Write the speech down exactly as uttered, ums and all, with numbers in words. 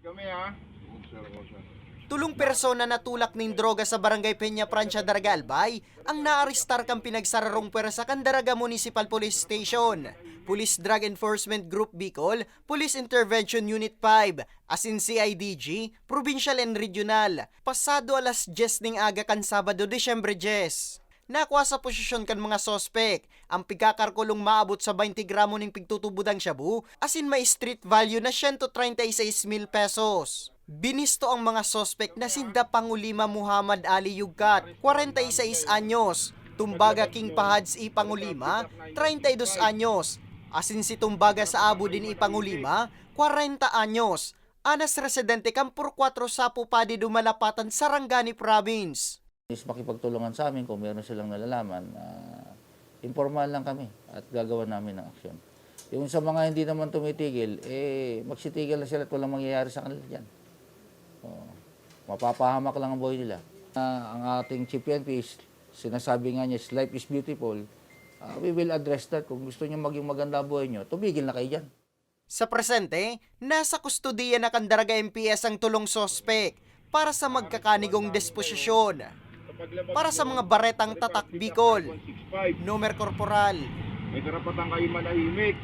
Kami ha. Tulong persona na tulak nin droga sa Barangay Peña Francia, Daraga Albay, ang naarestar kan pinagsararong pwersa kan Daraga Municipal Police Station, Police Drug Enforcement Group Bicol, Police Intervention Unit five, asin C I D G, provincial and regional. Pasado alas dyes ning aga kan Sabado, Disyembre dyes. Nakua sa posisyon kan mga suspek ang pigkakarkulong maabot sa baynte gramo ning pigtutubodang shabu asin may street value na siyento treinta y seis mil pesos. Binisto ang mga suspek na sinda Pangulima Muhammad Ali Yugkat, kwarenta y seis anyos, Tumbaga King Pahads I Pangulima, treinta y dos anyos, asin si Tumbaga sa Abu din I Pangulima, kwarenta anyos, anas residente kan Purquatro Sapo Padi Dumalapatan, Sarangani Province. Is makipagtulungan sa amin kung meron silang nalalaman, ah, impormahan lang kami at gagawa namin ng aksyon. Yung sa mga hindi naman tumitigil, eh, magsitigil na sila at walang mangyayari sa kanila dyan. Oo. Mapapahamak lang ang buhay nila. Ah, ang ating Chief P N P is, sinasabi nga niya, "Life is beautiful." Ah, we will address that. Kung gusto niyo maging maganda ang buhay niyo, tumigil na kayo dyan. Sa presente, nasa kustodiya na kan Daraga M P S ang tulong suspek para sa magkakanigong disposisyon. Para sa mga baretang tatak Bicol, Nomer Corporal. May karapatan kayo manahimik.